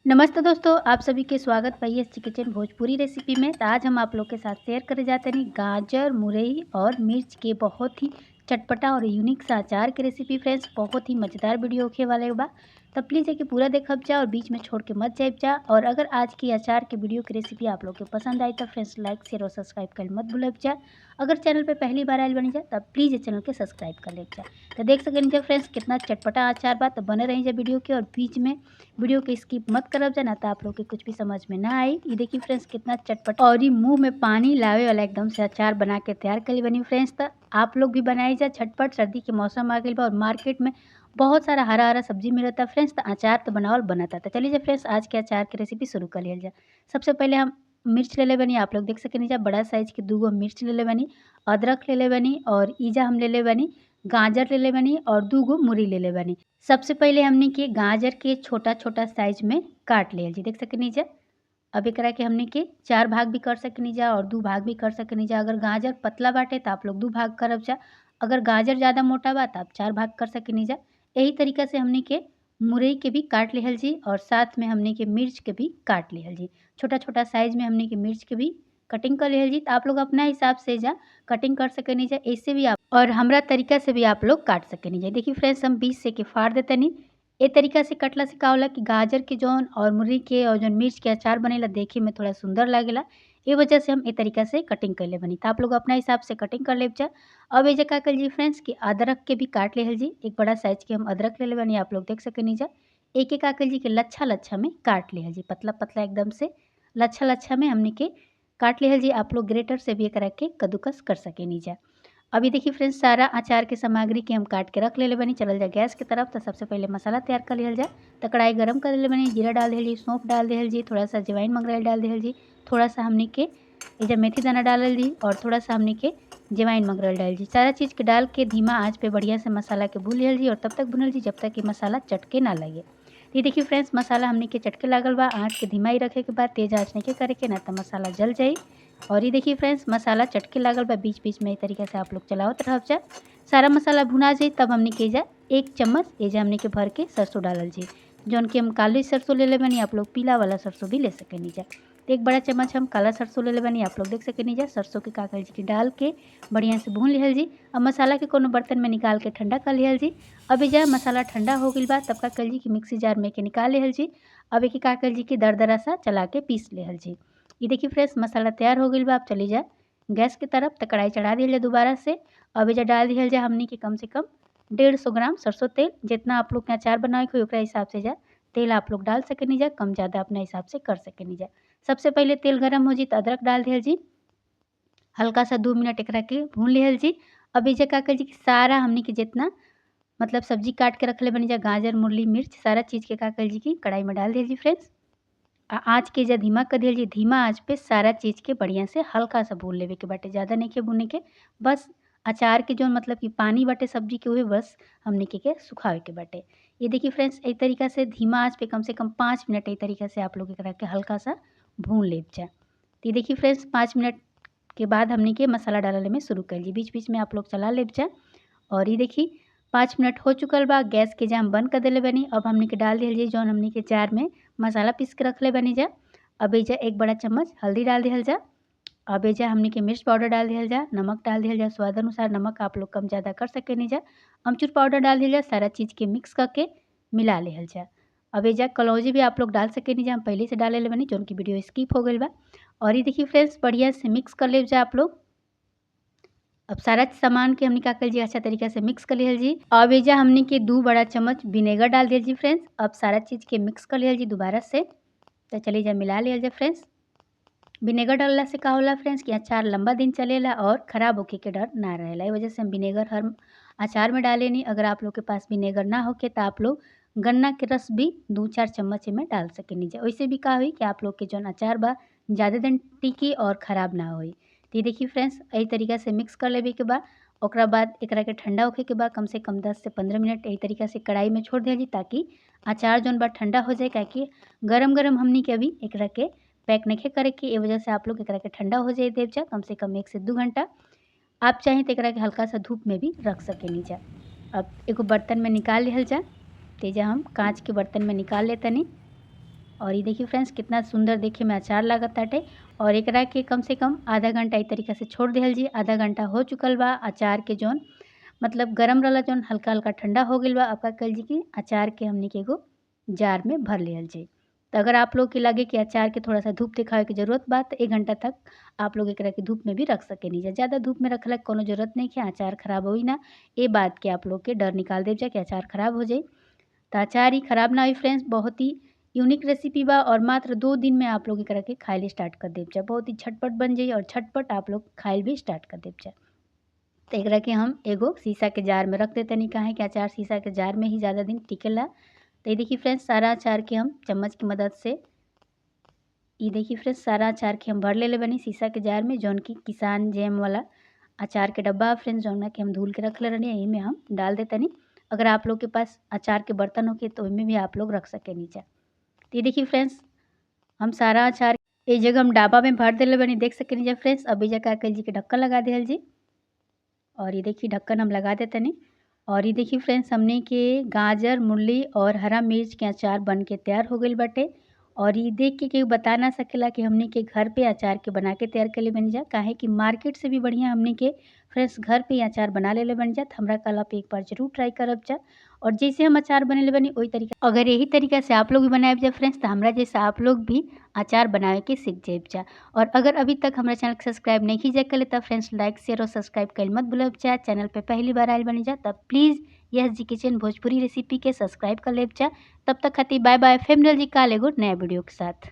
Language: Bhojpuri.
नमस्ते दोस्तों, आप सभी के स्वागत बा एस किचन भोजपुरी रेसिपी में। तो आज हम आप लोग के साथ शेयर करे जाते हैं गाजर, मुरई और मिर्च के बहुत ही चटपटा और यूनिक सा अचार के रेसिपी। फ्रेंड्स, बहुत ही मज़ेदार वीडियो होखे वाले बा, तो प्लीज़ एक पूरा देखब जा और बीच में छोड़ के मत जाइब जा। और अगर आज की अचार के वीडियो की रेसिपी आप लोग के पसंद आई तो फ्रेंड्स लाइक, शेयर और सब्सक्राइब कर मत भूलब जा। अगर चैनल पे पहली बार आयल बनी जा तब प्लीज़ चैनल के सब्सक्राइब कर ले जा। तो देख सकें जा फ्रेंड्स कितना चटपटा अचार बा। तो बने रही जा वीडियो के और बीच में वीडियो के स्किप मत करब जा, ना तो आप लोग के कुछ भी समझ में ना आई। ये देखिए फ्रेंड्स कितना चटपटा और ये मुँह में पानी लावे वाला एकदम से अचार बना के तैयार कर बनी फ्रेंड्स। तो आप लोग भी बनाई जा झटपट। सर्दी के मौसम आ गई बा और मार्केट में बहुत सारा हरा हरा सब्जी मिलता फ्रेंड्स, तो अचार तो बनावल बनता। तो चलिए फ्रेंड्स आज के अचार की रेसिपी शुरू कर लिया जाए। सबसे पहले हम मिर्च ले ले बनी, आप लोग देख सकें जा बड़ा साइज के दूगो मिर्च ले ले बनी, अदरक ले ले बनी और ईजा हम ले ले बनी, गाजर ले ले बनी और दूगो मुरी ले ले बनी। सबसे पहले हमने के गाजर के छोटा छोटा साइज में काट लिया जी, देख सकें जा। अब एकरा के हमने के 4 भाग भी कर सकनी जा और 2 भाग भी कर सकनी जा। अगर गाजर पतला बाटे तो आप लोग 2 भाग करब जा, अगर गाजर ज़्यादा मोटा बा तो आप 4 भाग कर सकनी जा। यही तरीका से हमने के मुरई के भी काट लिहल जी और साथ में हमने के मिर्च के भी काट लिहल जी। छोटा छोटा साइज में हमने के मिर्च के भी कटिंग कर लिहल जी। तो आप लोग अपना हिसाब से जा कटिंग कर सकनी जा, ऐसे भी आप और हमरा तरीका से भी आप लोग काट सकनी जा। देखिए फ्रेंड्स हम बीच से के फाड़ देतनी। ए तरीका से कटला से का होला कि गाजर के जौन और मुरई के और जौन मिर्च के अचार बनेला देखे में थोड़ा सुंदर लागेला, ए वजह से हम ए तरीका से कटिंग कर ले बनी। तो आप लोग अपना हिसाब से कटिंग कर ले जा। अब ए का कर जी फ्रेंड्स कि अदरक के भी काट ले जी। एक बड़ा साइज के हम अदरक ले ले बनी, आप लोग देख सकेनी जा। एक एक का जी के लच्छा लच्छा में काट ले जी, पतला पतला एकदम से लच्छा लच्छा में हमने के काट ले जी। आप लोग ग्रेटर से भी एकरा के कद्दूकस कर सकेनी जा। अभी देखिए फ्रेंड्स सारा अचार के सामग्री के हम काट के रख ले बनी। चलल जाए गैस के तरफ। तो सबसे पहले मसाला तैयार कर लिया जाए। तो कढ़ाई गरम कर ले बनी, जीरा डाल दिल जी, सौंफ डाल दिल जी, थोड़ा सा अजवाइन मंगरेल डाल दिल जी, थोड़ा सा हमने के इधर मेथी दाना डाल जी और थोड़ा सा हमने के जवाइन मंगरेल डाल जी। सारा चीज़ के डाल के धीमा आँच पे बढ़िया से मसाला के भून लिहल जी और तब तक भुनल जी जब तक कि मसाला चटके ना लगे। ये देखिए फ्रेंड्स मसाला हमने के चटके लागल बा। आँच के धीमा ही रखे के बाद, तेज़ आँच नहीं के करे के, ना तो मसाला जल जाई। और ये देखिए फ्रेंड्स मसाला चटके लागल बा, बीच बीच में इस तरीके से आप लोग चलावत रहब जा। सारा मसाला भुना जाए तब हमने के जा 1 चम्मच एजा हमने के भर के सरसों डालल जी, जौन कि हम काली सरसों ले ले बनी, आप लोग पीला वाला सरसों भी ले सकेनी जा। तो 1 बड़ा चम्मच हम काला सरसों ले ले बनी, आप लोग देख सकेनी जा। सरसों के का जी के डाल के बढ़िया से भून लिहल जी। अब मसाला के कोनो बर्तन में निकाल के ठंडा कर लिहल जी। अब एजा मसाला ठंडा हो गइल बा तब का कर जी कि मिक्सी जार में के निकाल लिहल जी। अब एक का कर जी कि दरदरा सा चला के पीस लिहल जी। ये देखिए फ्रेंड्स मसाला तैयार हो गइल बा। अब चली जा गैस के तरफ। तो कढ़ाई चढ़ा दिहल जाए दोबारा से। अब एजा डाल दिहल जाए हमनी के कम से कम 150 ग्राम सरसों तेल। जितना आप लोग के अचार बनाए के ओकरा हिसाब से जा तेल आप लोग डाल सकेनी जा, कम ज़्यादा अपना हिसाब से कर सकेनी जा। सबसे पहले तेल गरम हो जी तो अदरक डाल दिहल जी, हल्का सा 2 मिनट एकरा के भून लिहल जी। अब एजा का कर जी कि सारा हमनी के जितना मतलब सब्जी काट के रखले बनी जा, गाजर, मुरली, मिर्च, सारा चीज़ के का कर जी कि कढ़ाई में डाल दिहल जी फ्रेंड्स। आँच के जा धीमा कर दिहल जी। धीमा आँच पे सारा चीज़ के बढ़िया से हल्का सा भून लेवे के बाटे, ज़्यादा नहीं के भूने के। बस अचार के जो मतलब कि पानी बाटे सब्जी के उहे बस हमने के सुखावे के बाटे। ये देखिए फ्रेंड्स एक तरीका से धीमा आँच पे कम से कम 5 मिनट एक तरीका से आप लोग एकरा के हल्का सा भून लेब जा। तो ये देखिए फ्रेंड्स 5 मिनट के बाद हमने के मसाला डालने में शुरू कर ली। बीच बीच में आप लोग चला लेब जा। और ये देखिए 5 मिनट हो चुकल बा। गैस के जाम बंद कर देले बनी। अब हमने के डाल दिहल जी जौन हमने के जार में मसाला पीस के रखले बनी जा। अब एजा 1 बड़ा चम्मच हल्दी डाल दिहल जा। अब एजा हमने के मिर्च पाउडर डाल दिहल जा, नमक डाल दिहल जा स्वाद अनुसार, नमक आप लोग कम ज़्यादा कर सकेनी जा। अमचूर पाउडर डाल दिहल जा। सारा चीज़ के मिक्स करके मिला लिहल जा। अब एजा कलौंजी भी आप लोग डाल सकेनी जा, हम पहले से डाले ले बनी, जौन की वीडियो स्किप हो गई बा। और ये देखिए फ्रेंड्स बढ़िया से मिक्स कर ले जा आप लोग। अब सारा सामान के हमने का कर जी अच्छा तरीका से मिक्स कर लिहल जी। अब एजा हमने के 2 बड़ा चम्मच विनेगर डाल दिहल जी फ्रेंड्स। अब सारा चीज़ के मिक्स कर लिहल जी दोबारा से। तो चलिए जा मिला लिहल जा फ्रेंड्स। विनेगर डालला से का होला फ्रेंड्स कि अचार लंबा दिन चलेला और ख़राब होके के डर ना रहेला। एही वजह से हम विनेगर हर अचार में डालेनी। अगर आप लोग के पास विनेगर ना होके तो आप लोग गन्ना के रस भी 2-4 चम्मच में डाल सकेनी जा। वैसे भी का होई कि आप लोग के जौन अचार बा ज़्यादा दिन टिकी और ख़राब ना होई। तो ये देखिए फ्रेंड्स यही तरीका से मिक्स कर लेवे के बाद ओकरा बाद एकरा के ठंडा होखे के बाद कम से कम 10 से 15 मिनट यही तरीका से कढ़ाई में छोड़ दिया जी, ताकि अचार जौन बा ठंडा हो जाए। काहे गरम गरम हमनी के अभी एकरा के पैक नहीं करे के, ए वजह से आप लोग एकरा के ठंडा हो जाए देव जा कम से कम 1 से 2 घंटा। आप चाहें तो एकरा के हल्का सा धूप में भी रख सकेनी जा। अब एगो बर्तन में निकाल लिहल जा। तेजा हम कांच के बर्तन में निकाल लेतनी। और ये देखिए फ्रेंड्स कितना सुंदर देखे में अचार लागत ताटे। और एकरा के कम से कम आधा घंटा इस तरीका से छोड़ दिहल जी। आधा घंटा हो चुकल बा। अचार के जौन मतलब गरम रहला जौन हल्का हल्का ठंडा हो गइल बा। अब का कइल जी कि अचार के हमनी के एगो जार में भर लिहल जी। तो अगर आप लोग के लगे कि अचार के थोड़ा सा धूप दिखावे के जरूरत बा तो 1 घंटा तक आप लोग एकरा के धूप में भी रख सकेनी जा। ज़्यादा धूप में रखला के कोनो जरूरत नहीं कि अचार खराब होई ना, ये बात के आप लोग के डर निकाल देव जा कि अचार खराब हो जाए। तो अचार ही खराब ना होई फ्रेंड्स। बहुत ही यूनिक रेसिपी बा और मात्र 2 दिन में आप लोग एकरा के खाइल स्टार्ट कर देव जा। बहुत ही झटपट बन जाई और झटपट आप लोग खाइल भी स्टार्ट कर देव जा। तो एकरा के हम एगो शीशा के जार में रख देते नहीं, काहे कि अचार शीशा के जार में ही ज़्यादा दिन टिकेला। तो ये देखिए फ्रेंड्स सारा अचार के हम चम्मच की मदद से, ये देखिए फ्रेंड्स सारा अचार के हम भर ले ले बनी शीशा के जार में, जौन की किसान जैम वाला अचार के डब्बा फ्रेंड्स, जौन के हम धुल के रख ले रहनी, यही में हम डाल देते नहीं। अगर आप लोग के पास अचार के बर्तन होके तो उनमें भी आप लोग रख सके नीचे। तो ये देखिए फ्रेंड्स हम सारा अचार एक जगह हम डाबा में भर देले बनी, देख सके नीचे फ्रेंड्स। अभी जगह का जी के ढक्कन लगा दिहल जी। और ये देखिए ढक्कन हम लगा देते नहीं। और ये देखिए फ्रेंड्स हमने के गाजर, मूली और हरा मिर्च के अचार बन के तैयार हो गइल बाटे। और ये देख के केहू बता ना सकेला कि हमने के घर पे अचार के बना के तैयार कर ले बन जा, काहे कि मार्केट से भी बढ़िया हमने के फ्रेंड्स घर पे अचार बना ले बन जा। हमरा कल आप एक बार जरूर ट्राई करब जा। और जैसे हम अचार बनेले बनी वही तरीका अगर यही तरीका से आप लोग भी बनाए जा फ्रेंड्स, तो हमरा जैसे आप लोग भी अचार बनावे के सीख जाए जा। और अगर अभी तक हमारा चैनल के सब्सक्राइब नहीं कीजिए कर तब फ्रेंड्स लाइक शेयर और सब्सक्राइब कर मत भूलब जा। चैनल पे पहली बार आयल बनी जा तब please S G kitchen Bhojpuri recipe के सब्सक्राइब कर लेब जा। तब तक खातिर बाय बाय। फिर मिलल जी काल एगो नया वीडियो के साथ।